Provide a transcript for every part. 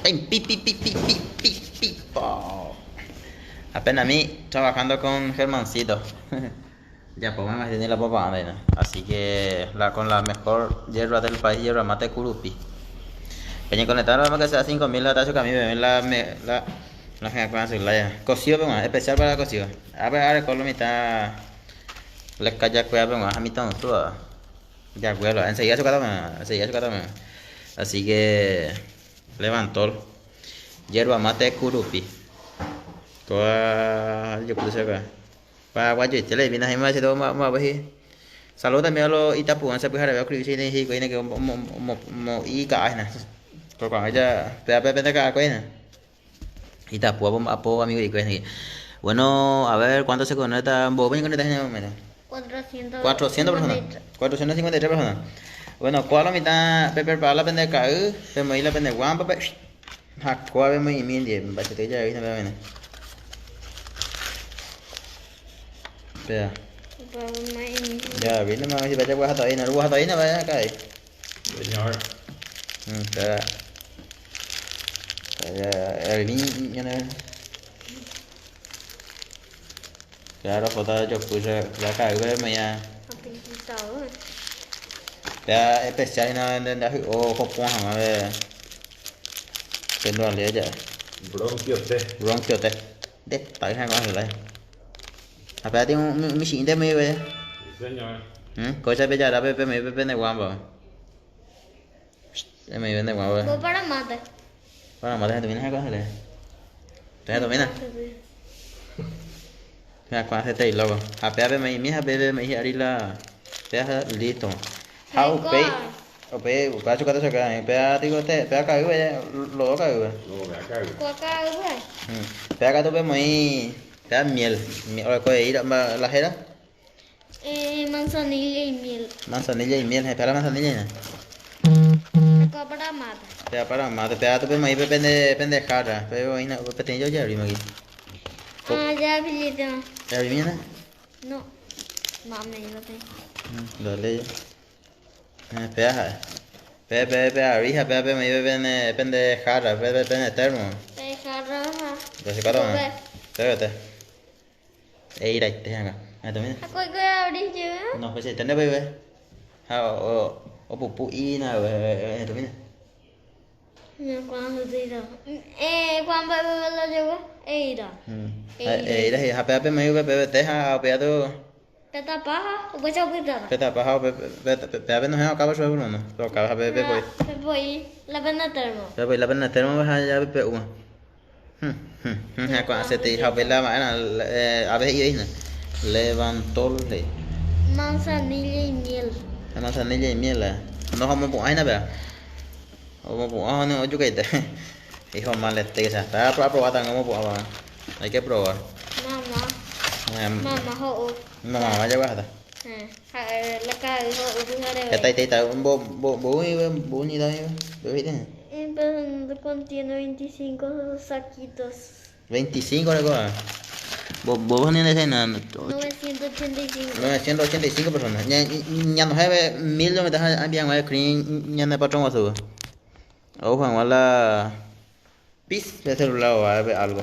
Pi, pi, pi, pi, pi, pi, pi, po. Apenas a mí trabajando con Germancito. Ya pues me tiene la popa anda, Así que la, con la mejor hierba del país, hierba mate curupi. Peña conectar, vamos que sea 5000 la tacho que a mí me la me, la la gente con la Cocido, pero especial para cocido. A ver, a ver, con la mitad le calla cueva, pero a mitad no suba. Ya cueva, enseguida su cara, enseguida su cara. Así que levantó hierba mate curupi. Toda yo puse acá. Paraguayo, y te le viene a más todo más más Saludos también a los itapuanses, pues ahora veo que dicen que que mo mo mo y ca Por cuando ella pe pe pe ca coina. Itapúa apo amigo y coina. Bueno, a ver cuánto se conecta. ¿Vos ven conectas en el momento? 400 400 personas. 453 personas. Bueno, ¿cuál la mitad? Pepe para la pende caú, pe la pende guampa, pe. Jacua ve muy mil diez, me parece que ya viste, me Espera. Ya, vine más si vaya guajata ahí, no guajata ahí, no vaya acá ahí. Señor. Espera. El niño no. Claro, foto yo puse ya cae, me ya. Ya especial no de o Japón, a ver. Pendo al ya. Bronquio T. Bronquio T. De está con la. Aparte un mi de mi ve. Sí, señor. Cosa bella la pepe me pepe de guamba. Me vende guamba. Voy para mate. Para mate, ¿te vienes a cogerle? ¿Te domina? Mira, cuando se te loco. A pepe me mi pepe me ari la pea listo. How pay o pe pa chuka choca, pea digo te pea cae lo do cae. Lo ve acá. Cuaca, güey. Pea acá tu pe muy pea miel. O coge ir la jera. Manzanilla y miel. Manzanilla y miel, espera manzanilla. Acá para mate. Pea para mate, pea tu pe muy pe pende pende jarra, pe oina pe tengo ya abrimos aquí. Ah, ya habilito. ¿Ya abrimos? No. Mami, no tengo. Dale ya. Espera. Pe pe pe arija, pe pe me pende pende jarra, pe pe pende termo. Pe jarra. Ya se caro. Espérate. Ey, ira, te acá. Ah, también. ¿A cuál abrir yo? No, pues te bebé. Ah, o o pupu ina, bebé, también. No, cuando te irá. Cuando bebé lo llevo, eira. Eira, ja, pe pe me pe teja, pe tu. Peta paja, o pues yo Peta paja, pe pe pe pe no es acá yo no, pero acá pe pe voy. Pe voy la pena termo. Pe voy la pena termo ya pe pe una. Ya cuando se te dijo pe la a ver y Levantóle. Manzanilla y miel. La manzanilla y miel. No vamos a poner nada, Vamos a poner no, yo qué te. Hijo mal este que se está a probar tan como probar. Hay que probar. Mamá. Mamá ho. Mamá, vaya guarda. La cara ho Está ahí, está bo bo bo bo ni da bo Pero contiene 25 saquitos. 25 la cosa. Vos vos ni de cena. 985. 985 personas. Ya ya no sabe mil lo me está enviando el screen ya no patrón wasu. O Juan la pis de celular o algo.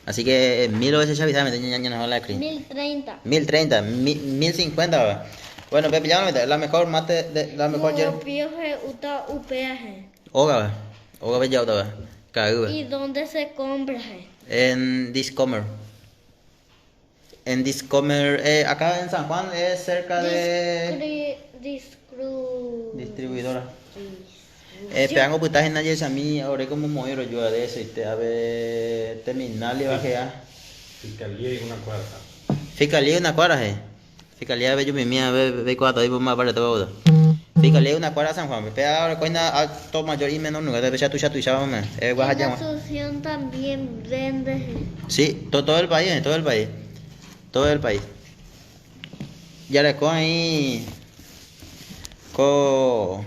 Así que 1980 ya no la screen. 1030. 1030, 1050. Bueno, Pepe, ya la mejor mate de la mejor hierba. Oga, oga ya oga. ¿Y dónde se compra? En Discomer. En Discomer, acá en San Juan es cerca de distribuidora. Peango putaje en ayer a mí ahora como muero yo de eso y te a ver terminal y bajé a Fiscalía y una cuadra. Fiscalía y una cuadra, Fiscalía ve yo mi mía ve ve cuatro ahí más para todo. Fiscalía y una cuadra San Juan. Pega ahora coina alto mayor y menor nunca te tu ya tu ya vamos. En Asunción también vende. Sí, todo el país, todo el país. Todo el país. Ya le con ahí co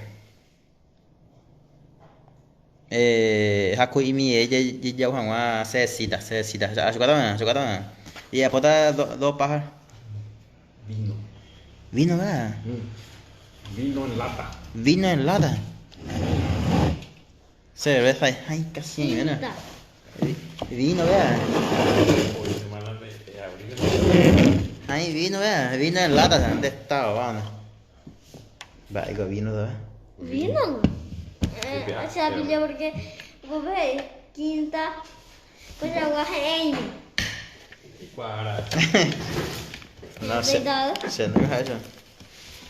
haku imi ella ya Juan se cita, se cita. Azúcar, Y apota dos pajas. Vino. Vino, ¿verdad? Vino en lata. Vino en lata. Cerveza, ay, casi, ven. Quinta. Vino, vea. Hoy semana de abril. Ay, vino, vea. Vino en lata, ¿dónde está, van? Va, digo, vino, vea. Vino. Se pilló porque vos veis, quinta, pues aguaje Amy. Y cuadra. No sé. Se no es eso.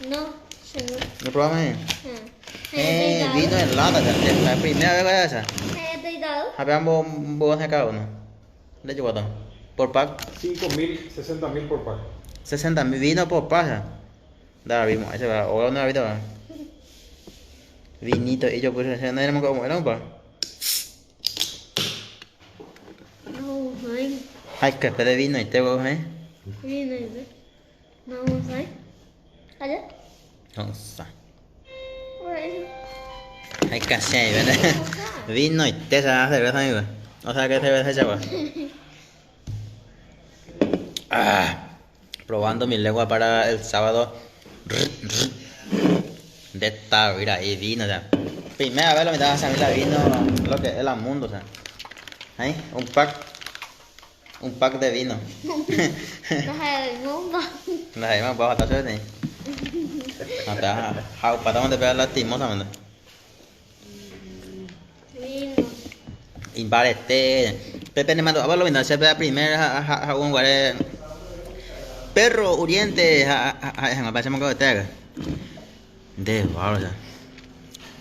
No, se no. ¿Lo probamos? Vino en lata, la primera vez que esa. A ver, ambos de cada uno. Le llevo todo. Por pack. 5.000, 60.000 por pack. 60.000 vino por pack. Da, vimos. Ese va. O no ahorita va. Vinito, y yo puse, no éramos como era un pa. No, ay. Ay, que de vino y te voy, eh. Vino y te. No, ay. Allá. No, sa. Ay, casi ahí, ¿verdad? Vino y té, esa cerveza, amigo. O sea, ¿qué cerveza es agua? Ah, probando mi lengua para el sábado. De esta, mira, ahí vino, o sea. Primera vez la mitad de la vino, lo que es el mundo, o sea. Ahí, un pack de vino. No, ahí me puedo matar suerte. Hasta, para donde pegar lastimosamente. Vino. Imparete. Pepe ne mando, hablo vino, se ve primera ja un guare. Perro Oriente, ja ja me parece que te De o sea.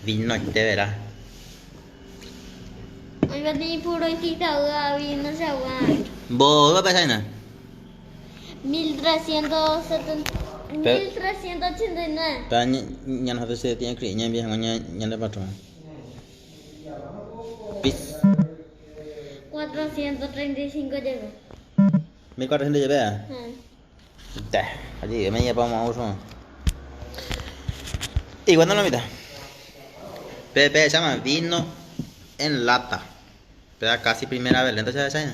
Vino te verá. Hoy va a tener puro y vino se agua. ¿Vos va a pensar 1370 1389. Pero ya no se tiene que ir, ya ya le patrón. Pis. 435 llegó. 1400 llevé. Allí me llevamos a uso. Y cuando la mitad. Pepe se llama vino en lata. Pero casi primera vez, entonces ¿sabes?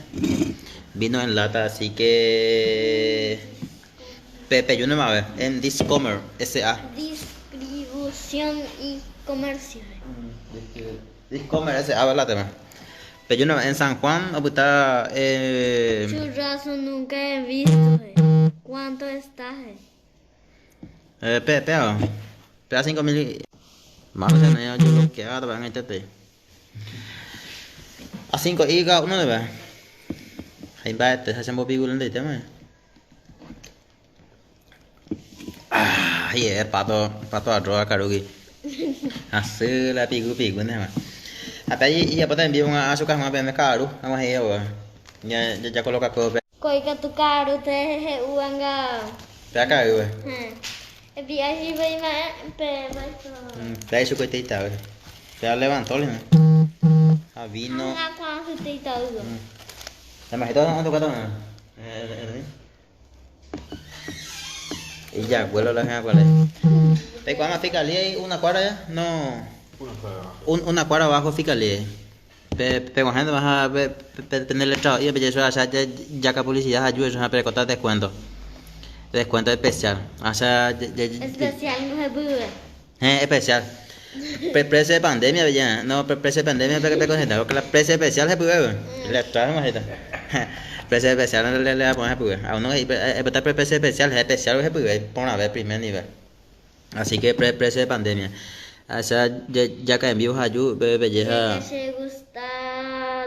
Vino en lata, así que Pepe, yo no me ver en Discomer SA. Distribución y comercio. Discomer SA, ¿verdad, tema? Pero yo no en San Juan, está Churrazo nunca he visto. ¿Cuánto está? Pepe, Pega 5.000. Mano, se me yo lo que hago en este. A 5 y cada uno de ver. Ahí va, te hacemos pigul en el tema. Ah, y pato, pato arroz carugi. Así la pigu pigu, ¿no? Hasta ahí y aparte envío una azúcar más bien caro, vamos a ir, ya ya coloca todo. Coica tu caro te uanga. Te acá, güey. Vi ahí voy ma pe su coitita, güey. Se levantó, ¿no? A vino. La majita no toca todo. Y ya, vuelo la gente cuál es. ¿Te cuál fiscalía una cuadra ya? No. Una cuadra abajo. Una cuadra abajo fiscalía. Pero gente vas a tener el trabajo y eso ya ya que publicidad ayuda eso a precortar descuento. Descuento especial. O sea, especial no se puede. Especial. Precio de pandemia, ya. No, precio de pandemia, pero que la precio especial se puede. Le traje majita. Precio especial le va a poner se A uno está precio especial, es especial se puede pon a ver primer nivel. Así que precio de pandemia. O sea, ya que en vivo ayu belleza. Se gusta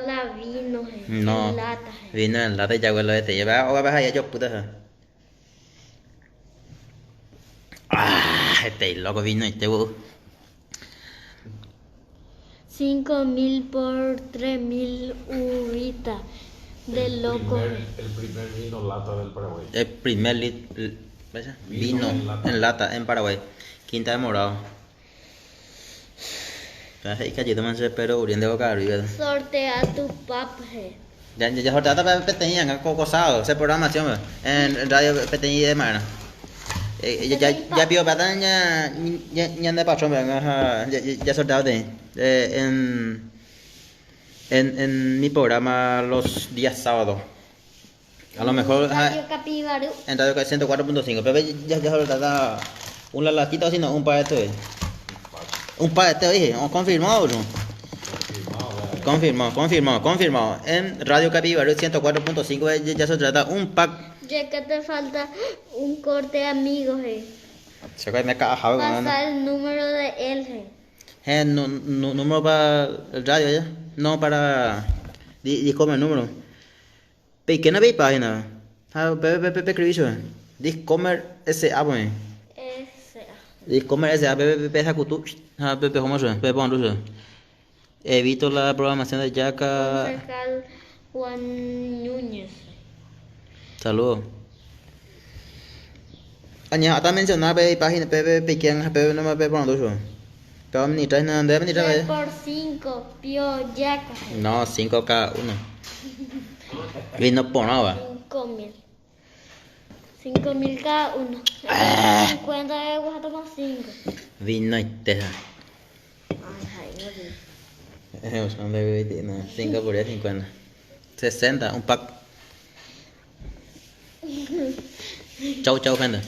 la vino, No. En lata. Vino en lata ya huele de te lleva o vas allá yo puta. Ah, este loco vino este bu. 5.000 por 3.000 uvita de loco. El primer vino lata del Paraguay. El primer vino en lata en Paraguay. Quinta de Morado. Pero Sortea tu papje. Ya ya sortea peteña, cocosado, ese programación en radio peteña de mano. Ya ya pio pataña ya ya de patrón ya sorteado de en mi programa los días sábados. A lo mejor Radio Capibarú. En Radio 104.5, pero ya ya sorteado una latita o si no un par de Un par de dije, confirmado, ¿no? Confirmó, confirmó, confirmó. En Radio Capibarú 104.5 ya se trata un pack. Ya que te falta un corte de amigos, eh. Se me caja, Pasa el número de él, eh. No, no, número para el radio ya. No para. Discomer número. Pe, ¿qué no veis página? Ah, pe, pe, pe, pe, escribí eso. Discomer SA, pues. S.A. Discomer SA, pe, pe, pe, sacutu. Ah, pe, pe, ¿cómo se? Pe, pon, ruso. Evito la programación de Yaca. Concejal Juan Núñez. Saludos. Aña, hasta mencionar pe página pe pe pe quién pe no me pe pon ruso. Te va a administrar, no, debe administrar, 3 eh. por 5, pio yaca. No, 5 cada uno. Vino por nada. 5 mil. 5 mil cada uno. Ah. 50 de Guatemala, 5. Vino y teja. Ay, ay, no sé. Son de 20, no, 5 por 10, 50. 60, un pack. Chau, chau, gente.